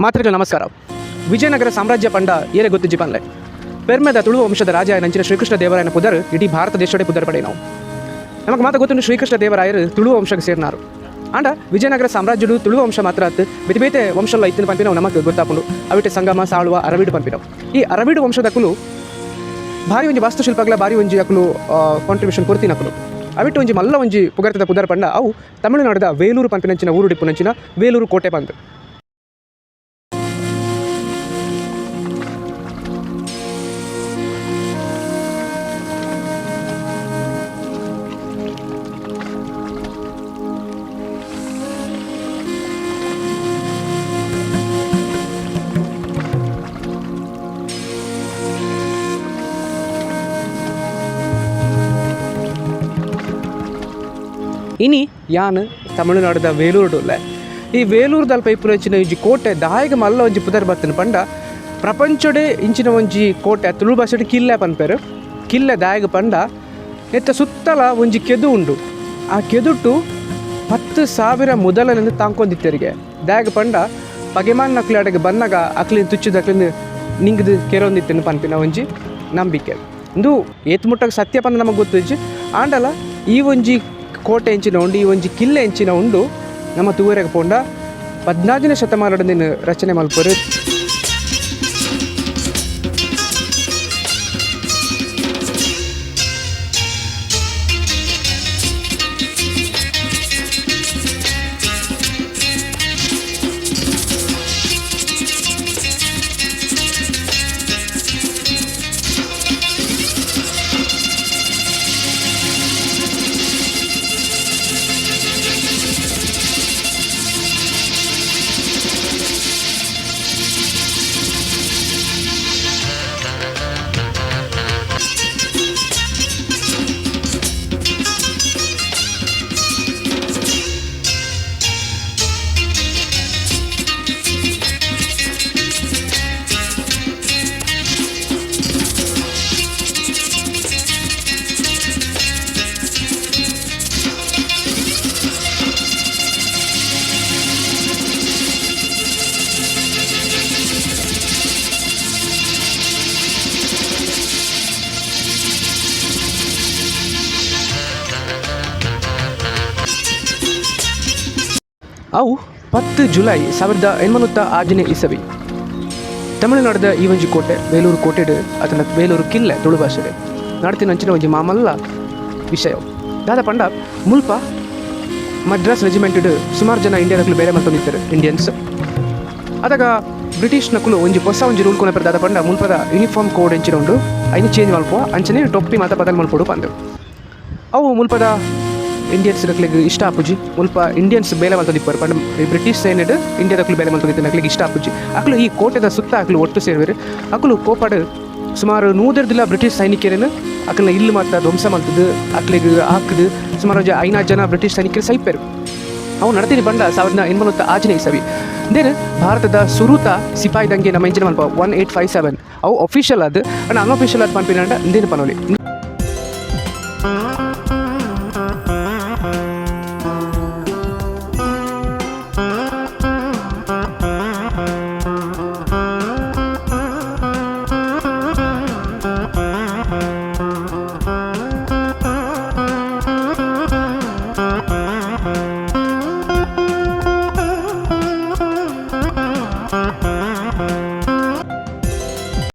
ಮಾತ್ರೆಗಳ ನಮಸ್ಕಾರ. ವಿಜಯನಗರ ಸಾಮ್ರಾಜ್ಯ ಪಂಡ ಏರೆ ಗೊತ್ತಿಜ್ಜಿ ಪನ್ಲೆ. ಪೆರ್ಮೆದ ತುಳು ವಂಶದ ರಾಜ ನಂಚಿನ ಶ್ರೀಕೃಷ್ಣ ದೇವರಾಯನ ಪುದರ್ ಇಡೀ ಭಾರತ ದೇಶೋಡೆ ಪುದರ್ ಪಡೆ. ನಾವು ನಮಗೆ ಮಾತ ಗೊತ್ತುಂಡು, ಶ್ರೀಕೃಷ್ಣ ದೇವರಾಯರು ತುಳು ವಂಶಕ್ಕೆ ಸೇರಿನಾರು. ಆಂಡ ವಿಜಯನಗರ ಸಾಮ್ರಾಜ್ಯಡು ತುಳು ವಂಶ ಮಾತ್ರ ಅತ್ತು, ಬೇತೆ ಬೇತೆ ವಂಶಲ್ಲ ಇತ್ತಿನ ಪನ್ಪಿನವು ನಮಕ್ ಗೊತ್ತಾಪುಂಡು. ಅವಿಟೆ ಸಂಗಮ, ಸಾಳುವ, ಅರವಿಡು ಪನ್ಪಿನವು. ಈ ಅರವಿಡು ವಂಶದಕುಲು ಭಾರಿ ಒಂಜಿ ವಾಸ್ತುಶಿಲ್ಪಗಳ ಭಾರಿ ಒಂಜಿ ಅಕುಲು ಕಾಂಟ್ರಿಬ್ಯೂಷನ್ ಕೊರ್ತಿನಕುಲು. ಅವಿಟ್ಟು ಒಂಜಿ ಮಲ್ಲ ಒಂಜಿ ಪುಗರ್ತದ ಪುದರ್ ಪಂಡ ಅವು ತಮಿಳುನಾಡದ ವೇಲೂರು ಪನ್ಪಿನಂಚಿನ ಊರುಡಿಪ್ಪುನಂಚಿನ ವೇಲೂರು ಕೋಟೆ ಪಂದ್. ಇನಿ ಯಾನ್ ತಮಿಳುನಾಡದ ವೇಲೂರುಡುಲ್ಲೆ. ಈ ವೇಲೂರುದಲ್ಪ ಇಪ್ಪುನಂಚಿನ ಒಂಜಿ ಕೋಟೆ ದಾಯಗ ಮಲ್ಲ ಒಂಜಿ ಪುದರ್ ಬತ್ತಿನ ಪಂಡ, ಪ್ರಪಂಚಡೆ ಇಂಚಿನ ಒಂಜಿ ಕೋಟೆ. ತುಳು ಭಾಷೆಡ್ ಕಿಲ್ಲೆ ಪನ್ಪೆರ್. ಕಿಲ್ಲೆ ದಾಯಗ ಪಂಡ, ನೆತ್ತ ಸುತ್ತಲ ಒಂಜಿ ಕೆದು ಉಂಡು. ಆ ಕೆದುಟು 10,000 ಮುದಲೆನ್ ತಾಂಕೊಂದಿತ್ತೆರಿಗೆ. ದಾಯಗ ಪಂಡ, ಪಗೆಮಾನ್ ನಕ್ಲು ಅಡೆಗೆ ಬನ್ನಗ ಅಕ್ಲಿನ ತುಚ್ಚಿದ ಅಕ್ಲಿನ ನಿಂಗದು ಕೆರೊಂದಿತ್ತೆನು ಪನ್ಪಿನ ಒಂಜಿ ನಂಬಿಕೆ. ಇಂದು ಏತ್ ಮುಟ್ಟಗ ಸತ್ಯ ಪಂಡ ನಮಗೆ ಗೊತ್ತಿಜ್ಜಿ. ಆಂಡಲ ಈ ಒಂಜಿ ಕೋಟೆ ಎಂಚಿನ ಉಂಡು, ಈ ಒಂಜಿ ಕಿಲ್ಲೆ ಎಂಚಿನ ಉಂಡು, ನಮ್ಮ ತೂವರೆಗೆ ಪೋಂಡ 14ನೇ ಶತಮಾನದ ರಚನೆ ಮಲ್ಪರು. ಅವು 10 ಜುಲೈ 1806ನೇ ಇಸವಿ. ತಮಿಳುನಾಡದ ಈ ಒಂಜಿ ಕೋಟೆ, ಬೇಲೂರು ಕೋಟೆಡ್ ಅತನ ಬೇಲೂರು ಕಿಲ್ಲೆ ತುಳು ಭಾಷೆಡ್ ನಡತಿನ ಅಂಚಿನ ಒಂಜಿ ಮಾಮಲ್ಲ ವಿಷಯ ದಾದ ಪಂಡ, ಮುಲ್ಪ ಮದ್ರಾಸ್ ರೆಜಿಮೆಂಟ್ ಸುಮಾರು ಜನ ಇಂಡಿಯಾದಕುಲು ಬೇಲೆ ಮಲ್ತೊಂದಿತ್ತೆರ್, ಇಂಡಿಯನ್ಸ್. ಅದಾಗ ಬ್ರಿಟಿಷ್ ನಕುಲು ಒಂಜಿ ಹೊಸ ಒಂಜಿ ರೂಲ್ ಕೊನಪೆರ್. ದಾದ ಪಂಡ, ಮುಲ್ಪದ ಯೂನಿಫಾರ್ಮ್ ಕೋಡ್ ಎಂಚಿನ ಉಂಡು, ಐನ್ ಚೇಂಜ್ ಮಲ್ಪುವ, ಅಂಚನೆ ಟೊಪ್ಪಿ ಮಾತ ಬದಲ್ ಮಲ್ಪೊಡು ಪಂದ್. ಅವು ಮುಲ್ಪದ ಇಂಡಿಯನ್ಸ್ ನಕ್ಲೆಗ್ ಇಷ್ಟ ಆಪುಜಿ. ಮುಲ್ಪ ಇಂಡಿಯನ್ಸ್ ಬೇಲೆ ಮಲ್ತೊಂದಿಪ್ಪರು ಪಂಡ, ಬ್ರಿಟಿಷ್ ಸೈನ್ಯಡ್ ಇಂಡಿಯಾದಕುಲು ಬೇಲೆ ಮಲ್ತೊಂದಿತ್ತು ನಕ್ಲೆಗ್ ಇಷ್ಟ ಆಪುಜಿ. ಅಕುಲು ಈ ಕೋಟೆದ ಸುತ್ತ ಅಕುಲು ಒಟ್ಟು ಸೇರುವೆರ್. ಅಕುಲು ಕೋಪಡ್ ಸುಮಾರು 100ರ್ದಿಲ ಬ್ರಿಟಿಷ್ ಸೈನಿಕರನ್ನು ಅಕಲ್ನ ಇಲ್ಲು ಮಾತ ಧ್ವಂಸ ಮಲ್ತದು, ಅಕ್ಲೆಗ್ ಹಾಕುದು, ಸುಮಾರು ಒಂಜಿ ಐನಾ ಜನ ಬ್ರಿಟಿಷ್ ಸೈನಿಕರು ಸೈಪೆರು. ಅವು ನಡತಿನಿ ಪಂಡ 1806ನೇ ಇಸವಿ. Then ಭಾರತದ ಸುರುತ ಸಿಪಾಯಿ ದಂಗೆ ನಮ್ಮ ಇಂಚಿನ ಮಲ್ಪ 1857. ಅವು ಅಫಿಷಿಯಲ್ ಅದು. ಅಂಡ್ ಅನ್ಅಫಿಷಿಯಲ್ ಅದು ಪನ್ಪಿನಂಡ ಇಂದೇನು ಪನೋಲಿ.